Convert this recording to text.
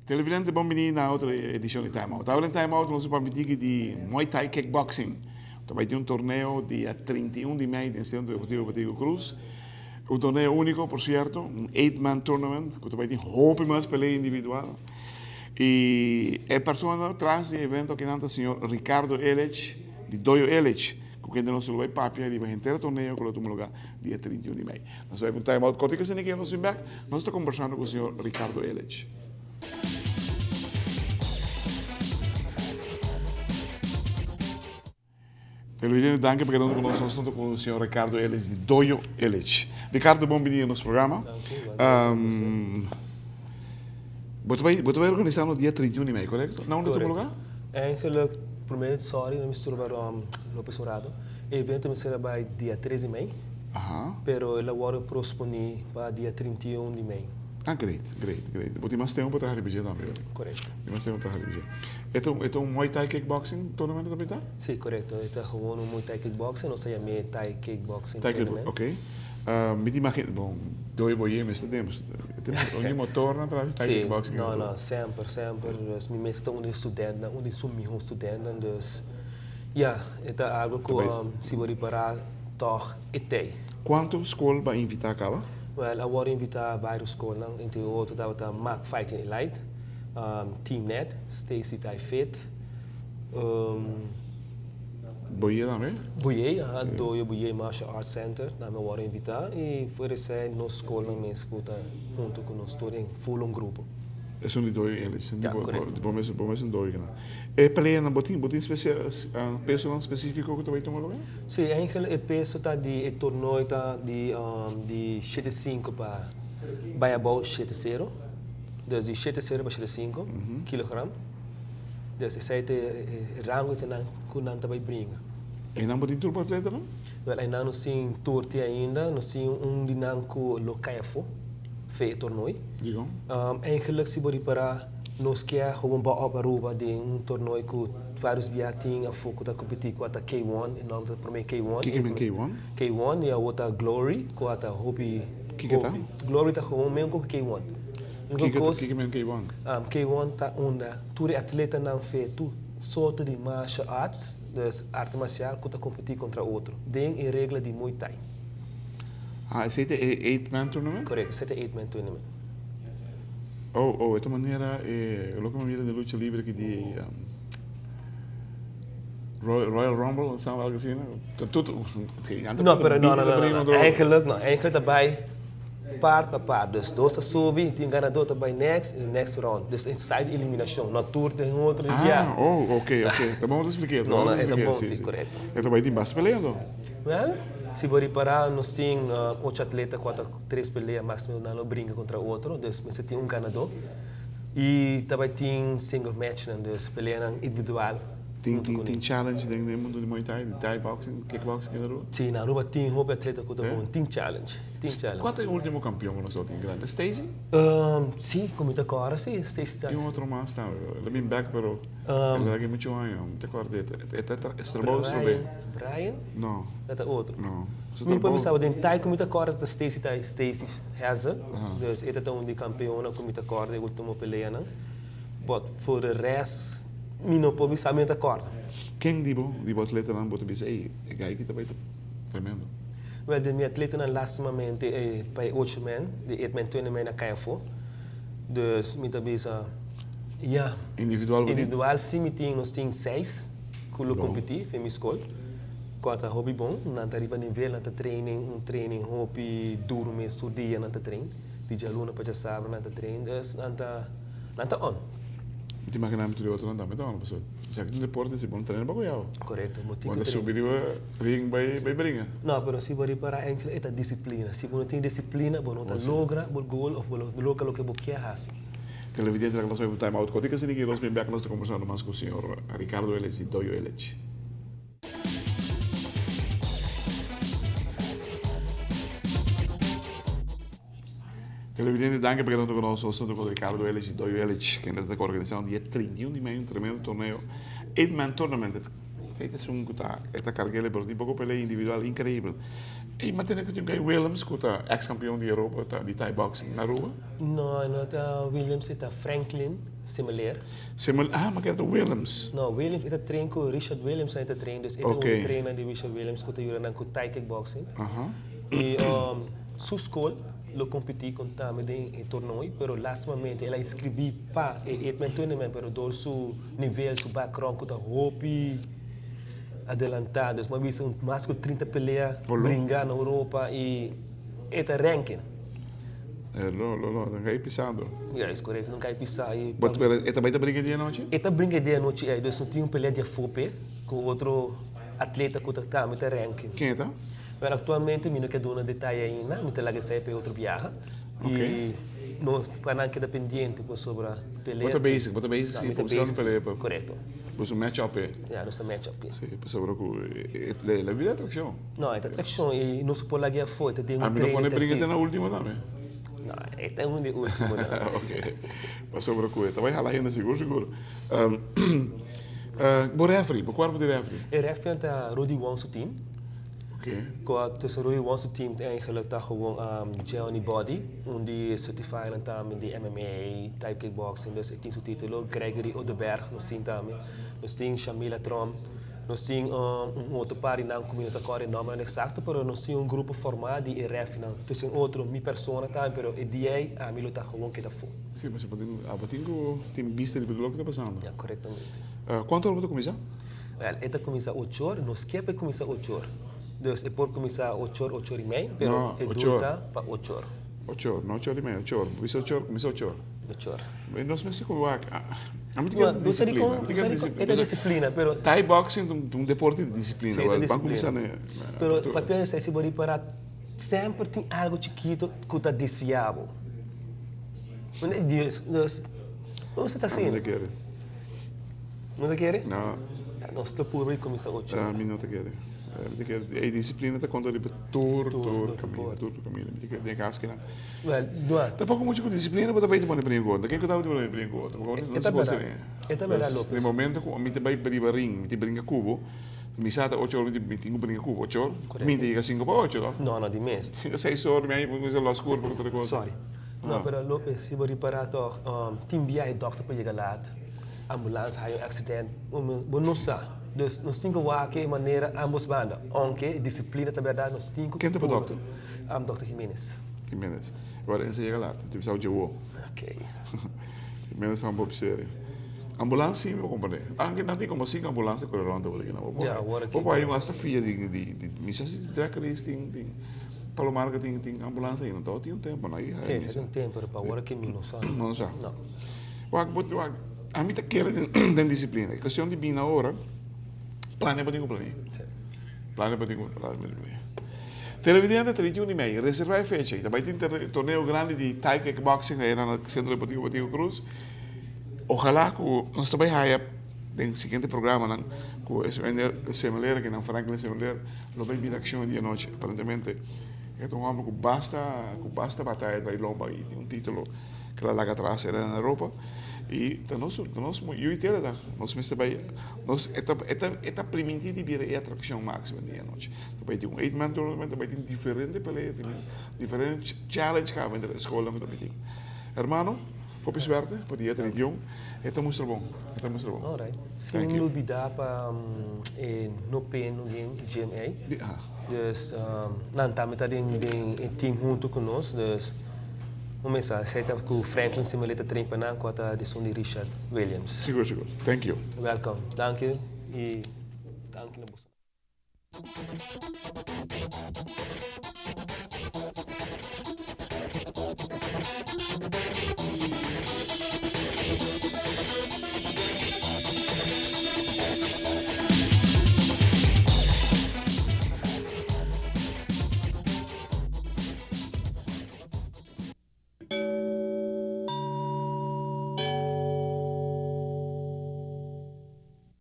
Televidente bon bini na otro edicion di Time Out. Awe den Time Out nos a papia tiki di Muay Thai Kickboxing. Ta bai tin un torneo dia 31 di mei den Centro Deportivo Betico Cruz. Un torneo unico, por cierto, un eight man tournament cu ta bai tin hopi mas pelea individual. Y e persona tras di e evento akinan ta señor Ricardo Elech di Doyo Elech, cu kende nos lo bai papia riba henter torneo cu lo tuma lugar dia 31 di mei. Nos bai pa un time out cortico asina ke nos bin bek. Nos ta kombersando ku señor Ricardo Elech. Televidente, danki pa keda ku nos. Nos ta ku señor Ricardo Elech di Doyo Elech. Ricardo, bon bini na nos programa. Bo ta bai, bo ta bai organisá no dia 31 di mei, korekto? Na unda ta tuma lugá? Eigenlijk, promé, sorry, no mi sturba Lopez un rato. E evento mester a bai dia 3 di mei. Pero el a wòrdu prosponí pa dia 31 di mei. Ah, great, great, great. Bo tin mas tempu pa traha riba dje tambe, oké? Korekto. Tin mas tempu pa traha riba dje. E ta un, e ta un Muay Thai Kickboxing tournament tambe ta? Sí, korekto. E ta gewoon un Muay Thai Kickboxing, nos ta yam'é Thai Kickboxing Thai kick, Tournament. oké. Mi ta imagina, bon, doi bo ye mester den, pasobra un di motornan tras di Thai Sí, Kickboxing. no, no, semper, semper. Dus mi mes ta un di e studentnan, un di su mihó studentnan, dus ya, e ta algu ku si bo ripará tòg e tei. Kuantu skol bo a invitá kaba? Wèl, a wòrdu invitá vários skolnan, entre otro tabata Mac Fighting Elite, Team Net, Stacy Thai Fit, Boyé tambe? Boyé, aha, Doyo Boyé Martial Arts Center tambe a wòrdu invitá i fuera esei nos skolnan mes ku ta huntu ku nos tur den full un grupo. Esun di Doyo Elite, Ja, korekto. Bo mes bo mes un Doyo kinan. E peleanan bo tin bo tin pesonan spesífiko ku ta bai tuma lugar? Sí, eigenlijk e peso ta di e torneo ta di di shete sinku pa bai abou shete sero. Dus di shete sero pa shete sinku kilogram. Dus esei ta e rango ku nan ku nan ta bai bringa. Einan bo tin tur bo atletanan? Wèl einan nos tin tur te ainda. Nos tin un di nan ku lo kai afó fe e torneo. Dikon? Eigenlijk si bo ripará Nos kier gewoon bou op Aruba den un tornooi cu varios bia tin afo cu ta competi cu a ta K-one, e nomber ta prome K-one. Kiko men K-one? K-one y awo ta Glory cu a ta hopi, Kiko ta? hopi. Glory ta gewoon meun cu K-one. Unico Kiko cos, kiko men K-one? K-one ta unda tur e atletanan fe tur soorto di martial arts, dus arte marcial, cu ta competi contra otro den e regla di Muay Thai. Ah, esey ta e eight man tournament? Correcto, esey ta e eight man tournament. Oh, oh, e ta manera e loke mi mira den lucha libre ki di Royal Rumble of some algo asina. Ta tur, No, pero no, no, no, no, eigenlijk no, eigenlijk ta bai part pa part. Dus dos ta subi, tin ganador ta bai next, y next round. Dus e style di eliminacion, no tur den otro di bia. Ah, oh, ok, ok. Ta bon bo ta spliké, ta bon bo ta spliké. No, no, e ta bon, si, korekto. E ta bai tin basta pelea anto? Wel, si bo ripara nos tin ocho atleta ku a ta Tres pelea maximo nan lo bringa contra otro, dus mester tin un ganador. Y ta bay tin single matchnan, dus peleanan individual. Tin tin tin challenge den den mundo di Muay Thai, di Thai boxing, kickboxing en Aruba? Si, na Aruba tin hopi atleta cu ta bon, tin challenge, tin challenge. Cua ta e ultimo campeon cu nos a tin grandi? Stacy? Si, cu mi ta corda si, Stacy ta. Tin otro mas tambe, el a bin bek pero el a laga mucho aña, mi ta corda e ta trabou Brian, Brian? No. E ta otro. No. Mi por bisa bo den tai ku mi ta kòrda ta Stacy ta Stacy Hazel. Dus e ta ta un di kampeonnan ku mi ta kòrda e ultimo peleanan. But for de rest mi no por bisa, mi no ta kòrda. Ken di bo, di bo atletanan bo ta bisa ey e guy aki ta bai ta tremendo? Wel den mi atletanan lastimamente e pa e ocho men, di eight men tournament a kai afó. Dus mi ta bisa ya. Individual bo tin? Individual si mi tin, nos tin seis ku lo kompetí fen mi skol. Kua ta hopi bon, nan ta riba nivel, nan ta training, un training hopi duru mes tur dia nan ta train, di djaluna pa djasabra nan ta train, dus nan ta, nan ta on. Mi ta imagina mi tur e otronan tambe ta on, pasobra ya ki tin deporte si bo no traina pa koyao. Korekto, bo tin Bo ku ta train. subi riba ring bai bai bringa. No, pero si bo ripara enkele e ta disiplina, si bo no tin disiplina bo no ta logra bo goal of bo no logra loke bo kier hasi. Televidente laga nos bai pa un time out kòrti kasi niki nos bin bèk nos ta kombersando mas ku señor Ricardo Elech di Doyo Elech. Televidente, danki pa keda huntu ku nos. Nos huntu ku Ricardo Ellich i Doyo Ellich, kende ta ku organisá un dia 31 di mei un tremendo torneo, Eight Man Tournament. Esei ta esun ku ta e ta karg'el, pero tin poko pelea individual inkreibel. Ey mantene ku tin Guy Willems ku ta eks kampion di Europa ta di Thai boxing na Aruba? No, e no ta Willems, e ta Franklin Semeleer. Semel, ah, ma keda ta Willems. No, Willems e ta train ku Richard Williams nan e ta train, dus e ta un trainer di Richard Williams ku ta yuda nan ku Thai kickboxing. I su skol lo kompetí kon tambe den e tornoi, pero lastimamente el a inskribí pa e Eight Man Tournament, pero dor su nivel, su background ku ta hopi adelantá, dus mi a bisa un mas ku 30 pelea bringa na Europa i e ta ranking. Lo, lo, lo, nan kai pisado. Ya, es korekto, nan kai pisá i. But, pero e ta bai ta bringa di anochi? E ta bringa di anochi ei, dus no tin un pelea di afó p'e ku otro atleta ku ta tambe ta ranking. Ken e ta? Well, actualmente mi no ke duna detaye ainda, mi ta laga esei pa e otro biaha. I nos pa nan keda pendiente pasobra pelea. Bo ta bezig, bo ta bezig si, pa busca un pelea pa. Korekto. Boso match up e. Ya, nos ta match up e. Si, pasobra ku e la bira atraccion. No, e ta atraccion i nos por laga e afó, e ta den un training intensivo. A mi lo pone bringa te na ultimo tambe. No, e ta un di ultimo nan. Ok, pasobra ku e ta bai hala hende sigur sigur. Bo referee, bo kuerpo di referee? E referee ta Rudy Wong su team. Cu tussen Rui Wong su team eigenlijk ta gewoon Johnny Body, un di certified tambe di MMA, Thai kickboxing, dus e tin su titulo, Gregory Odeberg nos tin tambe, nos tin Shamila Tromp, nos tin un otro par di nan cu mi no ta corda e nombernan exacto, pero nos tin un grupo forma di e refnan, tussen otro mi persona tambe, pero e dia ey ami lo ta gewoon keda afo. Si, pasobra bo tin cu tin bista riba loke ta pasando. Ya, corectamente. Cuanto ora bo ta cuminsa? Wel, e ta cuminsa ocho or, nos ke pa e cuminsa ocho or. Dus e por cuminsa ocho or, ocho or y mei, pero e dura ta pa ocho or. Ocho or, no ocho or y mei, ocho or. Bo bisa ocho or, cuminsa ocho or. Ocho or. Nos mester cu wak, ami ta kere disciplina, mi ta kere disciplina. E ta disciplina, pero. Thai boxing ta un deporte di disciplina, wel, ban cuminsa na. Pero papia esei si bo ripara, semper tin algo chikito cu ta desvia bo. Dus, nos ta asina. Ami ta kere. No ta kere? No. Nos ta purba di kuminsá ocho ora. Mi no ta kere. Mi ta kere. E disiplina ta konta riba tur, tur kaminda, tur kaminda. Mi ta kere den e kas kinan. Wèl, dua. Tampoko muchu ku disiplina bo ta bai ta pone bringa ku otro. Ken ku ta bai bringa ku otro? E ta bèrdat. E ta bèrdat, Lopez. Den momento ku mi ta bai riba ring, mi ta bringa ku bo, mi sa ta ocho ora mi tin ku bringa ku bo ocho ora. Mi ta yega sinku pa ocho, no? No, no, di mes. Seis ora mi a kuminsá lòs kurpa ku tur e kos. Sòri. No, pero Lopez, si bo ripará tòg, tin biahe dòkter por yega lat. Ambulans haya un accident, bo no sa. Dus nos tin cu wak e manera ambos banda. Aunke disciplina ta berdad, nos tin cu. Ken ta bo dokter? Dokter Jimenez. Jimenez. Awor ense yega laat, tu bisa dje wo. Ok. Jimenez ta un poco serio. Ambulans si mi por comprende. Aunke nan tin como cinco ambulans ta core rond awor aki na bo. Ja, awor aki. Bo por haya un hasta fia di di mi sa si Drag Race tin tin Palomar ke tin tin ambulans ainda. Tawata tin un tempo no? Si, si tin un tempo, pero pa awor aki mi no sa. No sa. No. Wak, bo, wak, ami ta kere den, den disiplina. E kuestion di bini awor, plania bo tin ku plania. Sí. Plania bo tin ku, plania bo tin ku plania. Televidente, 31 di mei, reserva e fecha. I ta bai tin torneo grandi di Thai Kickboxing aya na Centro Deportivo Batico Cruz. Ojalá ku nos ta bai haya den siguiente programanan ku e meneer Semeleer, kinan Franklin Semeleer, lo bai bira akshon e dia anochi. Aparentemente e ta un homber ku basta, ku basta bataya ta bai lomba i tin un titulo. Kila laga atras era na Europa y ta nos ta nos yu y tera ta nos mester bay nos e ta e ta e ta priminti di bira e atraccion maximo di anochi ta bay tin un eight man tournament ta bay tin diferente pelea tin diferente challenge caba entre e scolnan cu ta bay tin hermano hopi suerte pa dia 31 e ta mustra bon e ta mustra bon Alright. Sin lubida pa e no pain no gain gym ey. Dus nan tambe ta den den e team hunto cu nos dus un mesa esey ta cu Franklin Simelet ta train pa nan cu a ta di son di Richard Williams. Sigur sigur. Thank you. Welcome. Danki y danki na boso.